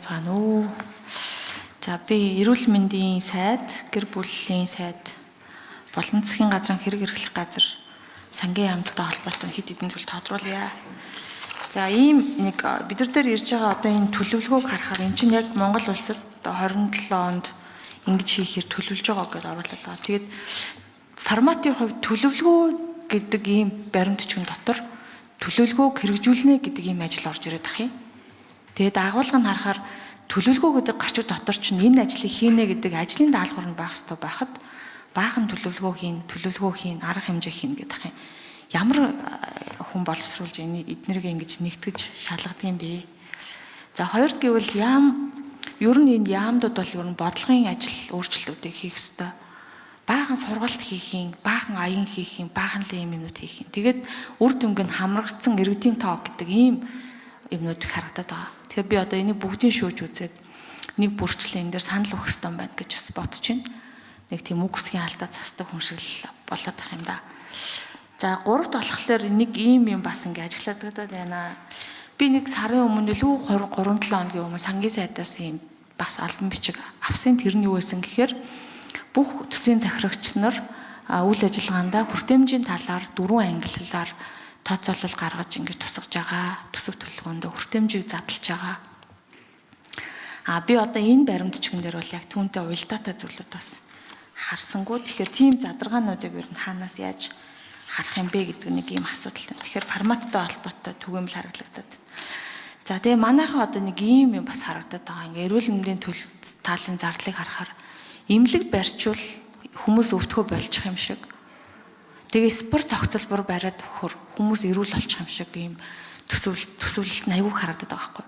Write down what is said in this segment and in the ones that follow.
байцгаана уу? За, би эрүүл мэндийн сайд, гэр бүлийн сайд, болон засгийн газрын хэрэг эрхлэх газар, сангийн яамтай холбоотой хэд хэдэн зүйл тодруулъя. За, ийм нэг бид нар дээр ирж байгаа одоо энэ төлөвлөгөөг харахаар эн чинь яг Монгол улсад 27 онд ингэж хийхээр төлөвлөж байгаа гэдээ оруулаад байгаа. Тэгээд форматын хувьд төлөвлөгөө гэдэг ийм баримт бичгэн дотор төлөвлөгөөг хэрэгжүүлнэ гэдэг ийм ажил орж ирээд ах юм. Тэгээд агуулга нь харахаар төлөвлөгөө гэдэг гарчиг дотор чинь энэ ажлыг хийнэ гэдэг ажлын даалгавар нь байх ёстой байхад баахан төлөвлөгөө хийн, төлөвлөгөө хийн, арга хэмжээ хийн гэдэг юм. Ямар хүн боловсруулж энэ эднэрийг ингэж нэгтгэж шалгадаг юм бэ? За, хоёрт гэвэл яам ер нь энэ яамдууд бол ер нь бодлогын ажил өөрчлөлтүүдийг хийх ёстой. Баахан сургалт хийх юм, баахан аян хийх юм, баахан л юм юмнууд хийх юм. Тэгээд үр дүнг нь хамрагдсан иргэдийн тоо гэдэг ийм юмнууд их харагдаад байгаа. Тэгэхээр би одоо энийг бүгдийг шүүж үзээд нэг бүрчлэн энэ дээр санал өгөх ёстой юм байна гэж бас бодож байна. Нэг тийм үг үсгийн алдаа цасдаг хүн шиг л болоод байх юм да. За, гуравт болохоор нэг ийм юм бас ингэ ажиглаад байна. Би нэг сарын өмнө илүү 3 7 хоногийн өмнө сангийн сайдаас ийм бас албан бичиг авсан. Тэр нь юу байсан гэхээр бүх төсвийн захирагч нар үйл ажиллагаандаа хүртээмжийн талаар дөрвөн ангиллаар тооцоолол гаргаж ингэж тусгаж байгаа. Төсөв төлөвлөгөөндөө хүртээмжийг задлж байгаа. А би одоо энэ баримт бичгэн дээр бол яг түүнтэй уялдаатай зүйлүүд бас харсангүй. Тэгэхээр тийм задаргаануудыг ер нь хаанаас яаж харах юм бэ гэдэг нэг ийм асуудал. Тэгэхээр форматтай холбоотой түгээмэл харагдаад. За, тэгээ манайхан одоо нэг ийм юм бас харагдаад байгаа. Ингээ эрүүл мэндийн төл талын зардлыг харахаар эмнэлэг барьчвал хүмүүс өвдөхөө болчих юм шиг. Тэгээ спорт зохицолбор бариад өгөхөр хүмүүс эрүүл болчих юм шиг ийм төсөөлөлт нь айгүй харагдаад байгаа байхгүй.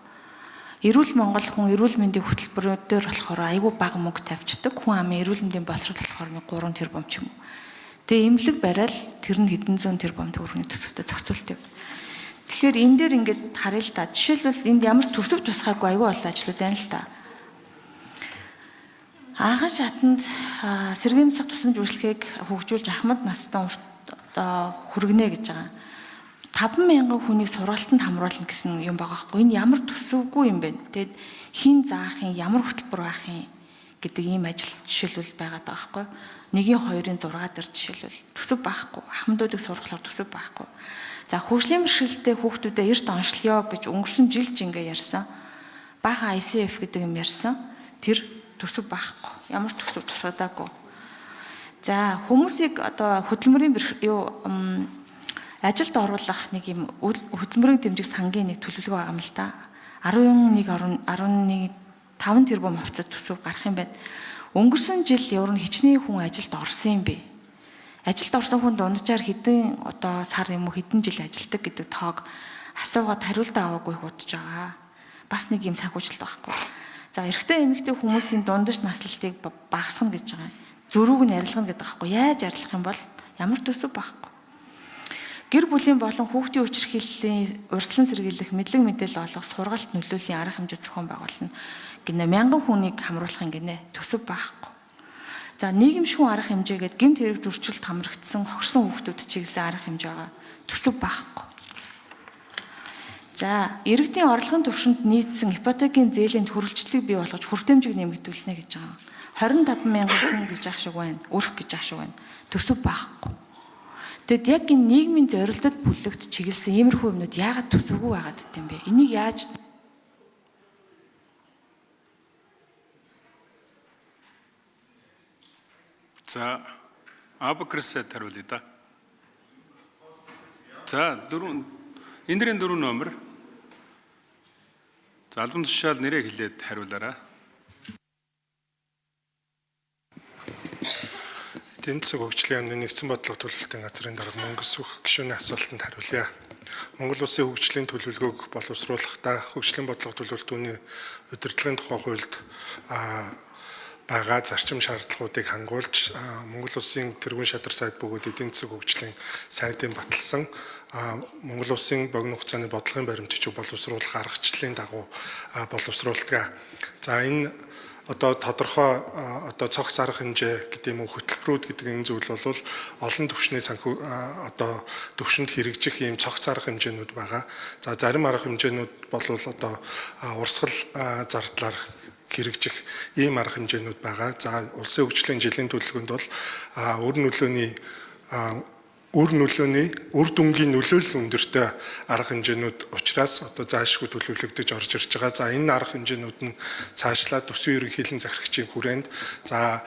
Эрүүл Монгол хүн эрүүл мэндийн хөтөлбөрөөр болохоор айгүй бага мөнгө тавьчихдаг. Хүн амын эрүүл мэндийн боловсрол болохоор нэг 3 тэрбум ч юм уу. Тэгээ эмнэлэг бариад тэр нь хэдэн зуун тэрбум төгрөгийн төсөвтэй зохицуулт юм. Тэгэхээр энэ дээр ингээд харъя л та. Жишээлбэл, энд ямар төсөв тусгаагүй айгүй олон ажлууд байна л та. Анхан шатанд сэргээн засах тусламж үйлчлэгийг хөгжүүлж ахмад настан одоо хүргэнэ гэж байгаа. 5 мянган хүнийг сургалтанд хамруулна гэсэн юм байгаа хгүй. Энэ ямар төсөвгүй юм бэ? Тэгээд хэн заах юм, ямар хөтөлбөр байх юм гэдэг ийм ажил жишээлбэл байгаад байгаа хгүй. Нэгийн хоёрын 6 дээр жишээлбэл төсөв байхгүй. Ахмадуудыг сургахлаар төсөв байхгүй. За, хөгжлийн бэрхшээлтэй хүүхдүүдэд эрт онцлоё гэж өнгөрсөн жил ч ингээ ярьсан. Баахан ICF гэдэг юм ярьсан. Тэр төсөв байхгүй. Ямар төсөв тусгадаагүй. За, хүмүүсийг одоо хөдөлмөрийн юу ажилд оруулах нэг юм хөдөлмөрийг дэмжих сангийн нэг төлөвлөгөө байгаа юм л да. 11 11 5 тэрбум хувьцат төсөв гарах юм байна. Өнгөрсөн жил ер нь хичнээн хүн ажилд орсон юм бэ? Ажилд орсон хүн дунджаар хэдэн одоо сар юм уу, хэдэн жил ажилдаг гэдэг тоог асуугаад хариултаа аваагүй их удаж байгаа. Бас нэг юм санхүүжилт байхгүй. За, эрэгтэй эмэгтэй хүмүүсийн дундаж наслалтыг багасгана гэж байгаа юм. Зөрүүг нь арилгана гэдэг байхгүй. Яаж арилгах юм бол ямар төсөв байхгүй. Гэр бүлийн болон хүүхдийн хүчирхийллийн урьдчилан сэргийлэх, мэдлэг мэдээлэл олгох, сургалт нөлөөллийн арга хэмжээ зохион байгуулна гинэ. Мянган хүнийг хамруулах юм гинэ. Төсөв байхгүй. За, нийгэмшүүн арга хэмжээгээд гэмт хэрэг зөрчилд хамрагдсан, хохирсон хүүхдүүд чиглэсэн арга хэмжээ байгаа. Төсөв байхгүй. За, иргэдийн орлогын түвшинд нийцсэн ипотекийн зээлийн төрөлжлөлийг бий болгож хүртээмжийг нэмэгдүүлнэ гэж байгаа. 25 мянган хүн гэж ах шиг байна. Өрх гэж ах шиг байна. Төсөв байхгүй. Тэгэд яг энэ нийгмийн зорилтод бүлэгт чиглэсэн иймэрхүү юмнууд яагаад төсөвгүй байгаад юм бэ? Энийг яаж За, Абакар сайд хариулъя да. За, дөрөв эндэрийн дөрөв номер. За, албан тушаал нэрээ хэлээд хариулаарай. Эдийн засаг хөгжлийн яамны нэгдсэн бодлого төлөвлөлтийн газрын дарга Мөнгөсөх гишүүний асуултанд хариулъя. Монгол Улсын хөгжлийн төлөвлөгөөг боловсруулахдаа хөгжлийн бодлого төлөвлөлтүүний удирдлагын тухай хуульд байгаа зарчим шаардлагуудыг хангуулж, Монгол Улсын тэргуун шадар сайд бөгөөд эдийн засаг хөгжлийн сайдын баталсан Монгол Улсын богино хугацааны бодлогын баримт бичиг боловсруулах аргачлалын дагуу боловсруулдаг. За, энэ Одоо тодорхой одоо цогц арга хэмжээ гэдэг юм уу, хөтөлбөрүүд гэдэг энэ зүйл бол олон түвшний санхүү одоо төвшөнд хэрэгжих ийм цогц арга хэмжээнүүд байгаа. За, зарим арга хэмжээнүүд бол одоо урсгал зардлаар хэрэгжих ийм арга хэмжээнүүд байгаа. За, улсын хөгжлийн жилийн төлөвлөгөөнд бол үр нөлөөний үр дүнгийн нөлөөлөл өндөртэй арга хэмжээнүүд учраас одоо зайлшгүй төлөвлөгдөж орж ирж байгаа. За, энэ арга хэмжээнүүд нь цаашлаад төсвийн ерөнхийлөн захирагчийн хүрээнд, за,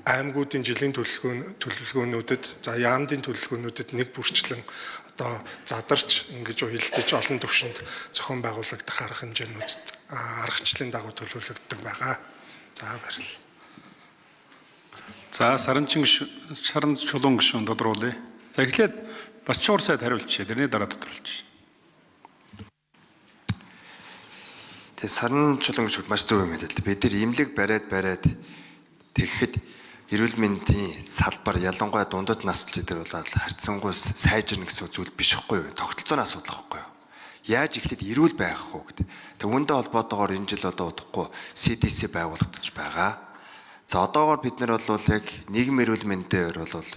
аймагуудын жилийн төлөвлөгөөнүүдэд, за, яамдын төлөвлөгөөнүүдэд нэг бүрчлэн одоо задарч ингэж уялдаж олон төвшөнд зохион байгуулагдах арга хэмжээнүүд аргачлалын дагуу төлөвлөгддөг байгаа. За, баярлалаа. За, Саран Чулуун гишүүн тодруулъя. За, эхлээд Басчуур сайд хариулчих. Тэрний дараа тодруулчих. Тэгээ Саран Чулуун гишүүд маш зөв юм хэлээ. Бид нар эмнэлэг бариад бариад тэгэхэд эрүүл мэндийн салбар, ялангуяа дундад насжилт дээр бол харьцангуй сайжирна гэсэн зүйл биш хгүй юу? Тогтолцооны асуудал байхгүй юу? Яаж эхлээд эрүүл байх вэ гэдэг. Тэг үүнтэй холбоотойгоор энэ жил одоо удахгүй CDC байгуулагдаж байгаа. За, одоогоор бид нар бол яг нийгмийн эрүүл мэндээр бол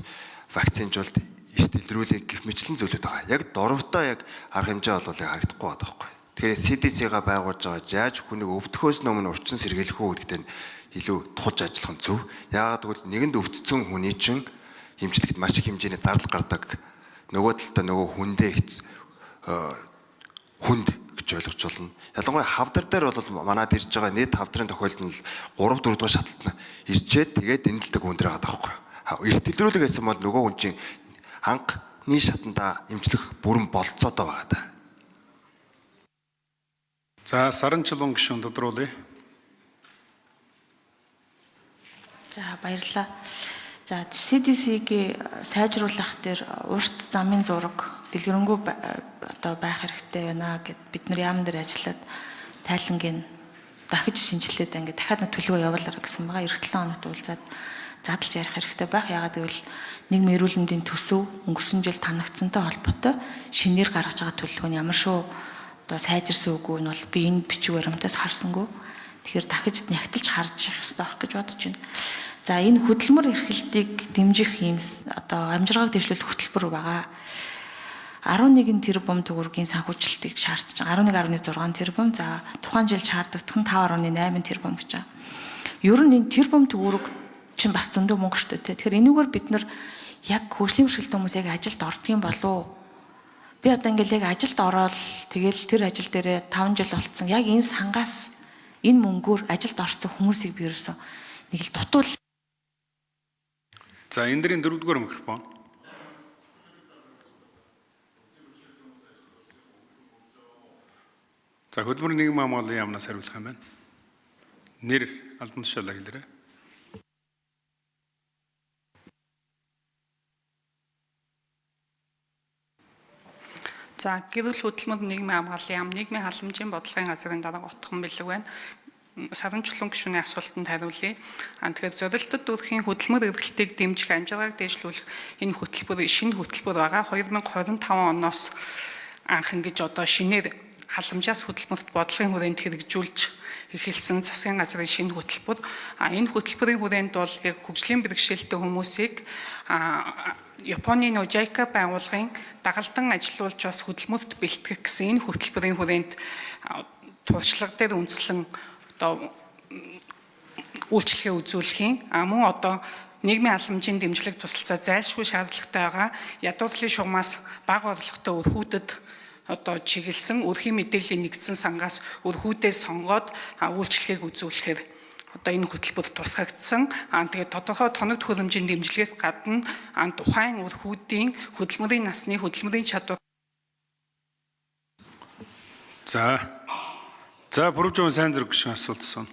вакцинжуулалт, эрт илрүүлэх гэх мэтлэн зүйлүүд байгаа. Яг дорвтой яг арга хэмжээ бол яг харагдахгүй байгаа байхгүй. Тэгэхээр CDC-га байгуулж байгаа яаж хүнийг өвдөхөөс өмнө урьдчилан сэргийлэх үү гэдэгт нь илүү тулж ажиллах нь зөв. Яагаад гэвэл нэгэнд өвдсөн хүний чинь эмчлэхэд маш их хэмжээний зардал гардаг. Нөгөө талдаа нөгөө хүндээ хүнд гэж ойлгож байна. Ялангуяа хавдар дээр бол манад ирж байгаа нийт хавдрын тохиолдол нь 3 4 дугаар шаталт нь ирчээд тэгээд энэлдэг өндөр байгаа байхгүй. Эрт илрүүлэг гэсэн бол нөгөө хүн чинь анхны шатанда эмчлэх бүрэн болцоотой байгаа даа. За, Саран Чулуун гишүүн тодруулъя. За, баярлалаа. За, CDC-г сайжруулах дээр урт замын зураг дэлгэрэнгүй одоо байх хэрэгтэй байна гэд бид нар яамн дээр ажиллаад тайлангийн дахиж шинжилээд ингээд дахиад нэг төлөвөө явуулаарай гэсэн байгаа. Ирэх 7 хоногт уулзаад задлж ярих хэрэгтэй байх. Яагаад гэвэл нийгмийн эрүүл мэндийн төсөв өнгөрсөн жил танагдсантай холбоотой шинээр гаргаж байгаа төлөвлөгөө нь ямар шүү одоо сайжирсан үгүй нь бол би энэ бичиг баримтаас харсангүй. Тэгэхээр дахиж нягтлж харж явах хэрэгтэй байх гэж бодож байна. За, энэ хөдөлмөр эрхлэлтийг дэмжих ийм одоо амжиргааг дэвшлүүлэх хөтөлбөр байгаа. 11 тэрбум төгрөгийн санхүүжилтийг шаардж байгаа. 11.6 тэрбум. За, тухайн жил шаардагдах нь 5.8 тэрбум гэж байгаа. Ер нь энэ тэрбум төгрөг чинь бас зөндөө мөнгө шүү дээ. Тэгэхээр энүүгээр бид нар яг хөгжлийн бэрхшээлтэй хүмүүс яг ажилд ордог юм болов уу? Би одоо ингээл яг ажилд ороод тэгэл тэр ажил дээрээ 5 жил болцсон. Яг энэ сангаас энэ мөнгөөр ажилд орсон хүмүүсийг би ерөөсөө нэг л дутуул За, энэ дэрийн дөрөвдүгээр микрофон. За, хөдөлмөрийн нийгмийн хамгааллын яамнаас хариулах юм байна. Нэр, албан тушаалаа хэлээрэй. За, гэр бүл хөдөлмөр нийгмийн хамгааллын яам нийгмийн халамжийн бодлогын газрын дарга Отхон Бэлэг байна. Саран Чулуун гишүүний асуултанд хариулъя. А тэгэхээр зорилтод өрхийн хөдөлмөр эргэлтийг дэмжих, амжиргааг дээшлүүлэх энэ хөтөлбөр шинэ хөтөлбөр байгаа. 2025 оноос анх ингэж одоо шинээр халамжаас хөдөлмөрт бодлогын хүрээнд хэрэгжүүлж эхэлсэн засгийн газрын шинэ хөтөлбөр. А энэ хөтөлбөрийн хүрээнд бол яг хөгжлийн бэрхшээлтэй хүмүүсийг Японы нөө JICA байгууллагын дагалдан ажилуулж бас хөдөлмөрт бэлтгэх гэсэн энэ хөтөлбөрийн хүрээнд туршлага дээр үндэслэн одоо үйлчилгээ үзүүлэхийн, мөн одоо нийгмийн халамжийн дэмжлэг тусалцаа зайлшгүй шаардлагатай байгаа ядуурлын шугамаас бага орлоготой өрхүүдэд одоо чиглэсэн өрхийн мэдээллийн нэгдсэн сангаас өрхүүдээ сонгоод үйлчилгээг үзүүлэхээр одоо энэ хөтөлбөр тусгагдсан. Тэгээд тодорхой тоног төхөөрөмжийн дэмжлэгээс гадна тухайн өрхүүдийн хөдөлмөрийн насны хөдөлмөрийн чадвар За. За, Пүрэвжин Сайнзэрэг гишүүн асуулт асууна.